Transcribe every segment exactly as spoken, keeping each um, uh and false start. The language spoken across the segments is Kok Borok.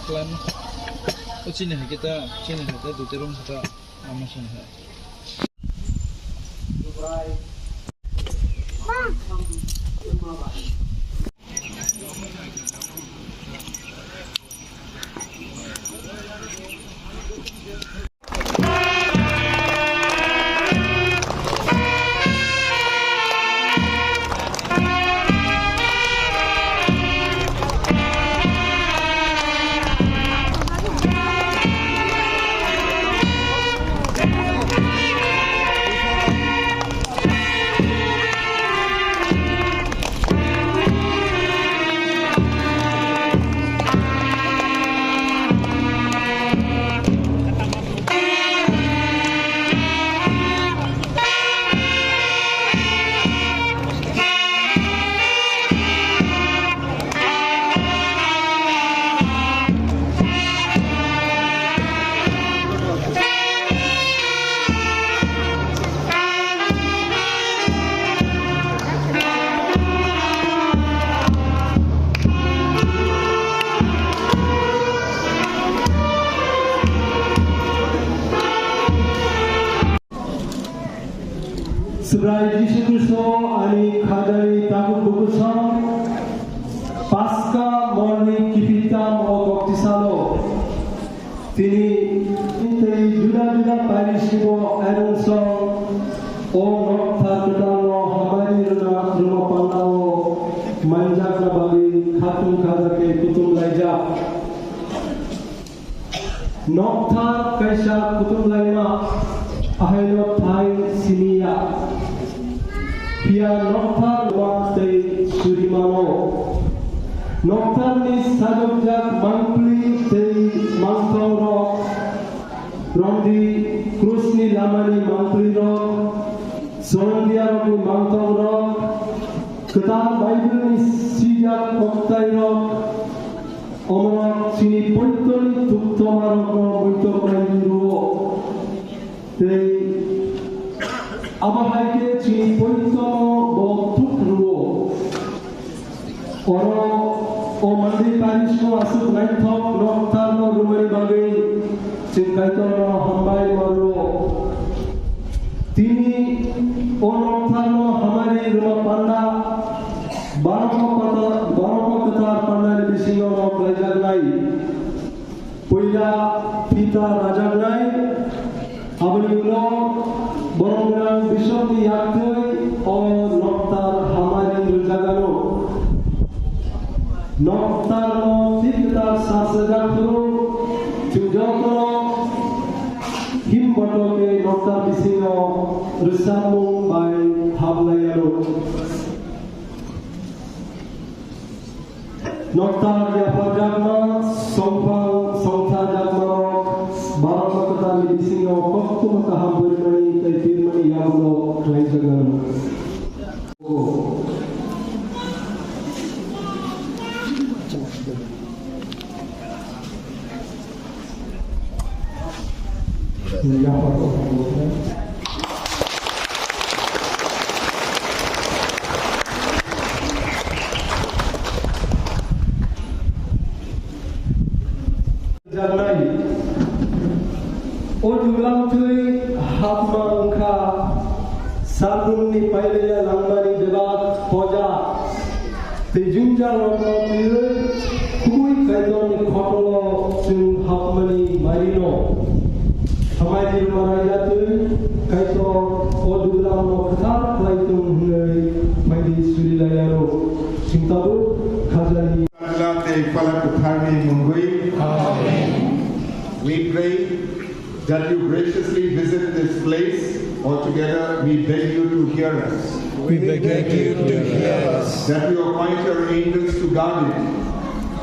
Plan. O chini hai kita, chini hai kita, dute room kita, ama sini hai. Swrai Jisu Khristo ani khajani tabuk bukusom Paska morni kiphiltam o koktisalo tini tei juda juda parish ni bo airung song o nokthar kwtal no hamari rwna rwma panda o manjakna bagwi khatung khaja khe kutung laijak. Nokthar kaisa kutung laima, ahaino thai siniya. Phiya nokthar ma tei surimano. Noktharni sajokjak mangpli tei mangthongrok, romdi krusni lamani mangplirok, sonondiarokni mangthongrok, kwtal Bible-ni sijak koktairok, Omo chini poitoni tuktomarokno muitok nai rwo. Tei abo hai khe chini poitono bo tuk rwo. Oro o mandi parish no aswk naithok nokthar no rwmani bagwi chwng Kaitorno hambai ma rwo. Tini o nokthar no hamari rwma panda Barokno kwthar, barokno kwthar pandani bisingo rok laijaknai. Puila phita rajaknai, aboni ulo borok gwnang bisokni yaktwi o nokthar hamari rwjagano. Nokthar no thik kwthar sasajak phuru chwng jotono him botoke nokthar bisingo rwchapmung bai hablaiano. Nokthar yapharjakma, songphang songtharjakmarok, barokno kwtalni bisingo koktwma kaham porimani tei pirmani yagulo khlaijaknai. Janai. O dulam twi hapma wngkha, sandungni pailaya langmani bebak poja. Tei jwngjal rokno twiwi kubui Kaitorni khotolo chwng hapmani marino. Hamari rwma raida twi Kaitor o dulamno kwthar khlai thung hwnwi phaidi suri lai anw. Chwng tabuk khajani. Tei Phala Kwtharni mungwi. Amen. We pray that you graciously visit this place. Altogether, we beg you to hear us. We beg you to hear us. That you appoint your angels to guard it.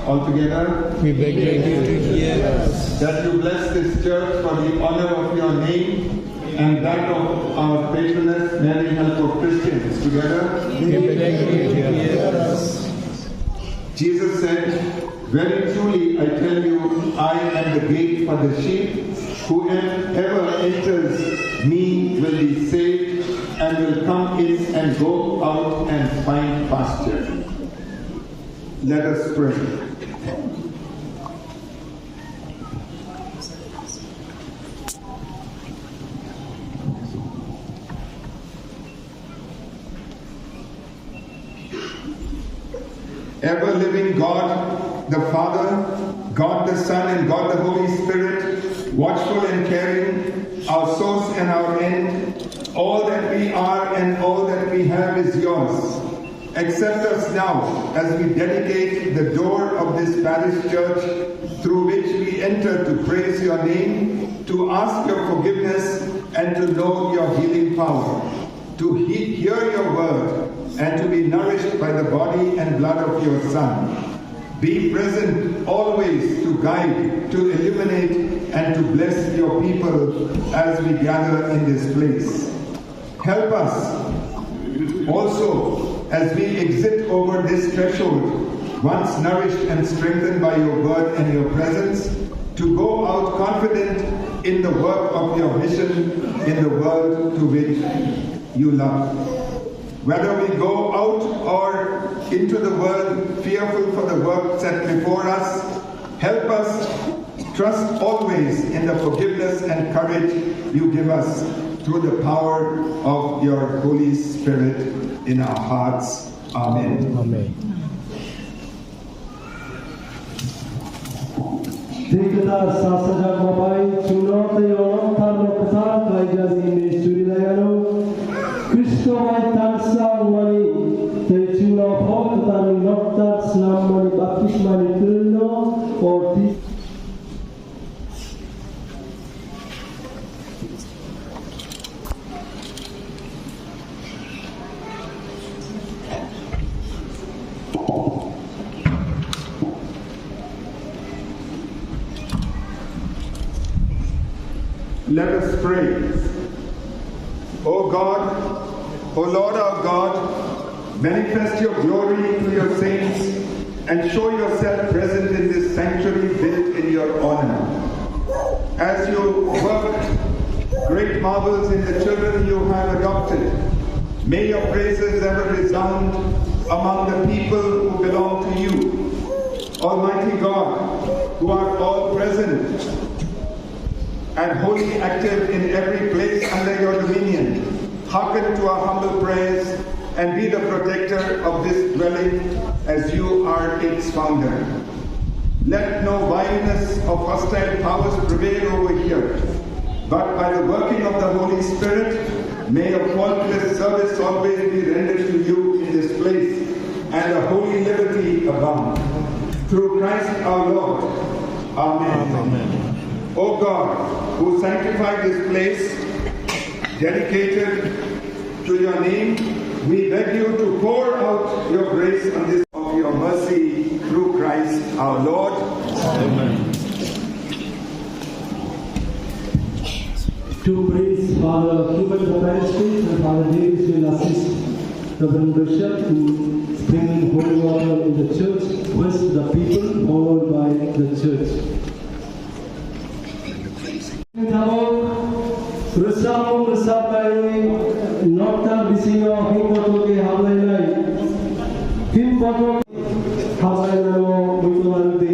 Altogether, we beg you to hear us. That you bless this church for the honor of your name and that of our patroness, Mary, Help of Christians. Together, we beg you to hear us. Jesus said, "Very truly I tell you, I am the gate for the sheep. Whoever enters me will be saved and will come in and go out and find pasture." Let us pray. The Father, God the Son, and God the Holy Spirit, watchful and caring, our source and our end, all that we are and all that we have is yours. Accept us now as we dedicate the door of this parish church through which we enter to praise your name, to ask your forgiveness, and to know your healing power, to he- hear your word, and to be nourished by the body and blood of your Son. Be present always to guide, to illuminate, and to bless your people as we gather in this place. Help us also as we exit over this threshold, once nourished and strengthened by your word and your presence, to go out confident in the work of your mission in the world to which you love. Whether we go out or into the world fearful for the work set before us, help us trust always in the forgiveness and courage you give us through the power of your Holy Spirit in our hearts. Amen. Amen. Tei kwtal sasajak bai chwngno tei o nokthar no kwthar khlaijak hwnwi suri lai anw. Khristo bai tangsa wngmani tei chwngno Phol Kwtalni nokthar swlammani baptismani kwrwngno o twi Let us pray. O God, O Lord our God, manifest your glory to your saints and show yourself present in this sanctuary built in your honor. As you work great marvels in the children you have adopted, may your praises ever resound among the people who belong to you. Almighty God, who are all present and wholly active in every place under your dominion, hearken to our humble prayers and be the protector of this dwelling as you are its founder. Let no vileness of hostile powers prevail over here, but by the working of the Holy Spirit, may a faultless service always be rendered to you in this place, and a holy liberty abound. Through Christ our Lord. Amen. Amen. O God, who sanctified this place dedicated to your name, we beg you to pour out your grace on this of your mercy through Christ our Lord. Amen. To praise Father Hubert the Parish Priest and Father Davis will assist Reverend Bishop in sprinkling holy water in the church, first the people, followed by the church. Tabuk rwchapmung rwchapnai nokthar bisingo himboto khe hamlainai. Himboto hamlainano muitu manwi.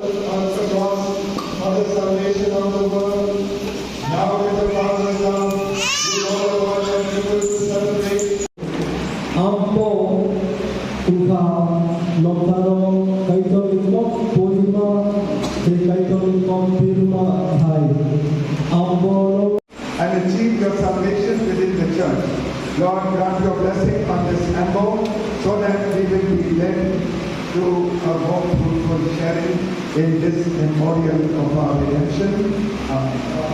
On the cross for the salvation of the world. Now with the Father's love, you all want your people to celebrate. Ambo wngkha noktharo Kaitorni kok porima tei Kaitorni kok pirma hai. Ambo And achieve your salvation within the church. Lord, grant your blessing on this ambo so that we will be led to a more fruitful sharing In this memorial of our redemption, uh,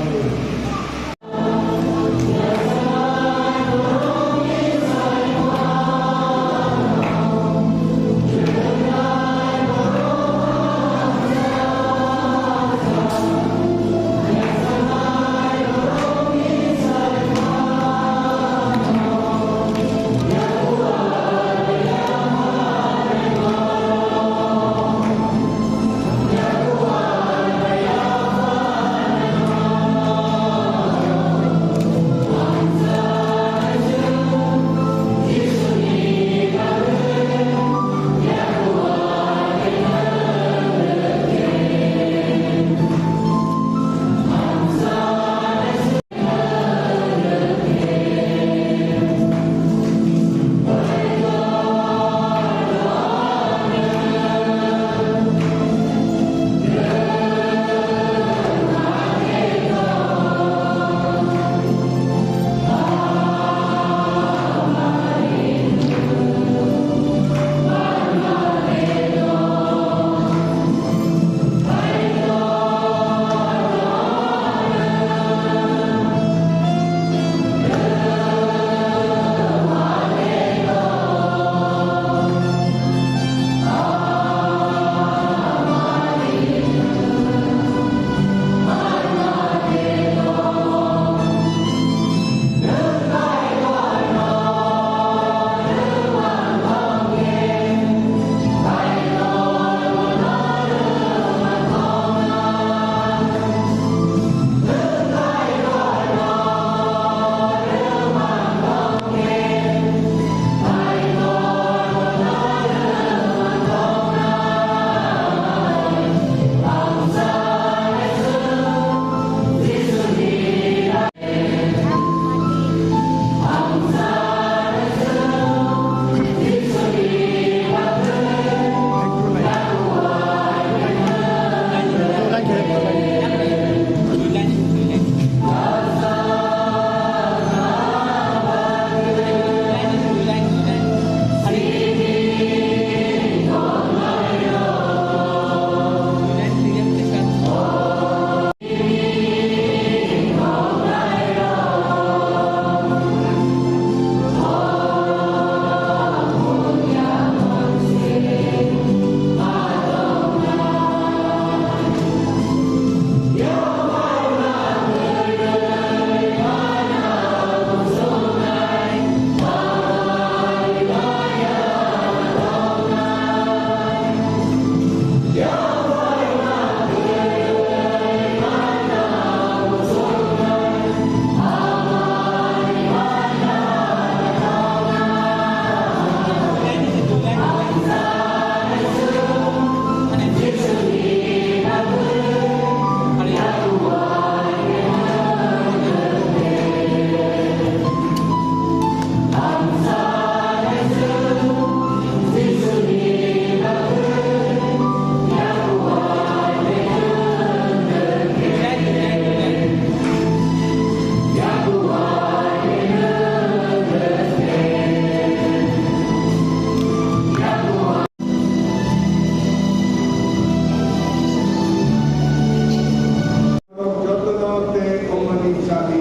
Jotono tei omani chabi.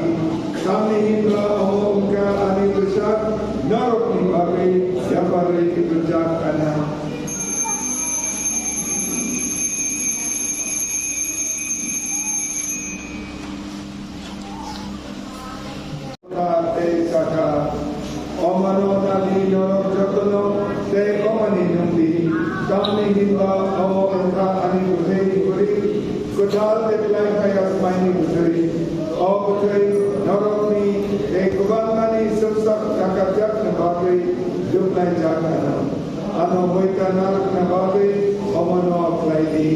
Tamni hwnba omo wngkha ani bwsak, norokni bagwi yaparwi rwjak kana. Tei sakha, omano nadi norok jotono tei omani nungdi, tamni hwnba omo wngkha ani bwthwini bwrwi, kwtal tei klai phaiya smaini bwthwi. O bwthwi norokni tei kwbangmani swksak nakarjakna bagwi dukhlaijak ano. Ano hoita narwkna bagwi omono khlai di.